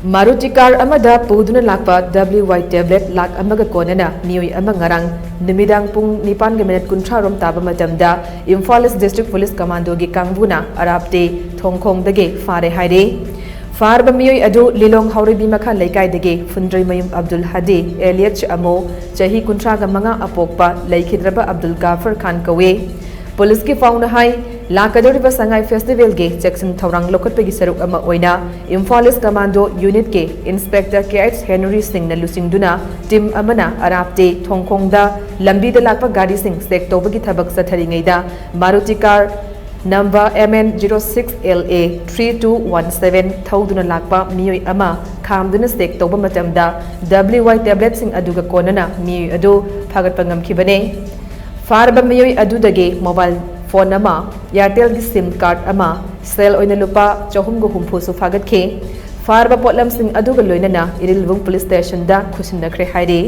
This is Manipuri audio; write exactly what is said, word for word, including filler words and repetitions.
ꯃꯥꯔꯨꯇꯤ ꯀꯥꯔ ꯑꯃꯗ ꯄꯨꯗꯨꯅ ꯂꯥꯛꯄ ꯗꯕ꯭ꯂꯤꯎ ꯋꯥꯏ ꯇꯦꯕ꯭ꯂꯦꯠ ꯂꯥꯛ ꯑꯃꯒ ꯀꯣꯟꯅꯅ ꯃꯤꯑꯣꯏ ꯑꯃ ꯉꯔꯥꯡ ꯅꯨꯃꯤꯗꯥꯡ ꯄꯨꯡ ꯅꯤꯄꯥꯟꯒ ꯃꯤꯅꯤꯠ ꯀꯨꯟꯊ꯭ꯔꯥ ꯔꯣꯝ ꯇꯥꯕ ꯃꯇꯝꯗ ꯏꯝꯐꯥꯜ ꯏꯁ ꯗꯤꯁꯇ꯭ꯔꯤꯛ ꯄꯨꯂꯤꯁ ꯀꯃꯥꯟꯗꯣꯒꯤ ꯀꯥꯡꯕꯨꯅ ꯑꯔꯥꯞꯇꯦ ꯊꯣꯡꯈꯣꯡꯗꯒꯤ ꯐꯥꯔꯦ ꯍꯥꯏꯔꯤ꯫ ꯐꯥꯔꯕ ꯃꯤꯑꯣꯏ ꯑꯗꯨ ꯂꯤꯂꯣꯡ ꯍꯥꯎꯔꯩꯕꯤ ꯃꯈꯥ ꯂꯩꯀꯥꯏꯗꯒꯤ ꯐꯨꯟꯗ꯭ꯔꯩꯃꯌꯨꯝ ꯑꯕꯗꯨꯜ ꯍꯥꯗꯤ ꯑꯦꯂꯤꯌꯠꯁ ꯑꯃꯣ, ꯆꯍꯤ ꯀꯨꯟꯊ꯭ꯔꯥꯒ ꯃꯉꯥ ꯑꯄꯣꯛꯄ ꯂꯩꯈꯤꯗ꯭ꯔꯕ ꯑꯕꯗꯨꯜ ꯒꯥꯐꯔ ꯈꯥꯟ ꯀꯧꯏ꯫ ꯄꯨꯂꯤꯁꯀꯤ ꯄꯥꯎꯅ ꯍꯥꯏ, ꯂꯥꯛꯀꯗꯧꯔꯤꯕ ꯁꯉꯥꯏ ꯐꯦꯁꯇꯤꯚꯦꯜꯒꯤ ꯆꯦꯛꯁꯤꯟ ꯊꯧꯔꯥꯡ ꯂꯧꯈꯠꯄꯒꯤ ꯁꯔꯨꯛ ꯑꯃ ꯑꯣꯏꯅ ꯏꯝꯐꯥꯜ ꯏꯁ ꯀꯃꯥꯟꯗꯣ ꯌꯨꯅꯤꯠꯀꯤ ꯏꯟꯁꯄꯦꯛꯇꯔ ꯀꯦ ꯑꯩꯆ ꯍꯦꯅꯔꯤ ꯁꯤꯡꯅ ꯂꯨꯆꯤꯡꯗꯨꯅ ꯇꯤꯝ ꯑꯃꯅ ꯑꯔꯥꯞꯇꯦ ꯊꯣꯡꯈꯣꯡꯗ ꯂꯝꯕꯤꯗ ꯂꯥꯛꯄ ꯒꯥꯔꯤꯁꯤꯡ ꯆꯦꯛ ꯇꯧꯕꯒꯤ ꯊꯕꯛ ꯆꯠꯊꯔꯤꯉꯩꯗ Maruti car number M N zero six L A three two one seven ꯊꯧꯗꯨꯅ ꯂꯥꯛꯄ ꯃꯤꯑꯣꯏ ꯑꯃ ꯈꯥꯝꯗꯨꯅ ꯆꯦꯛ ꯇꯧꯕ ꯃꯇꯝꯗ W Y ꯇꯦꯕ꯭ꯂꯦꯠꯁꯤꯡ ꯑꯗꯨꯒ ꯀꯣꯟꯅꯅ ꯃꯤꯑꯣꯏ ꯑꯗꯨ ꯐꯥꯒꯠꯄ ꯉꯝꯈꯤꯕꯅꯤ꯫ ꯐꯥꯔꯕ ꯃꯤꯑꯣꯏ ꯑꯗꯨꯗꯒꯤ ꯃꯣꯕꯥꯏꯜ ꯐꯣꯟ ꯑꯃ, ꯏꯌꯥꯔꯇꯦꯜꯒꯤ ꯁꯤꯝ ꯀꯥꯔꯗ ꯑꯃ, ꯁꯦꯜ ꯑꯣꯏꯅ ꯂꯨꯄꯥ ꯆꯍꯨꯝꯒ ꯍꯨꯝꯐꯨꯁꯨ ꯐꯥꯒꯠꯈꯤ꯫ ꯐꯥꯔꯕ ꯄꯣꯠꯂꯝꯁꯤꯡ ꯑꯗꯨꯒ ꯂꯣꯏꯅꯅ ꯏꯔꯤꯜꯕꯨꯡ ꯄꯨꯂꯤꯁ ꯁ꯭ꯇꯦꯁꯟꯗ ꯈꯨꯠꯁꯤꯟꯅꯈ꯭ꯔꯦ ꯍꯥꯏꯔꯤ꯫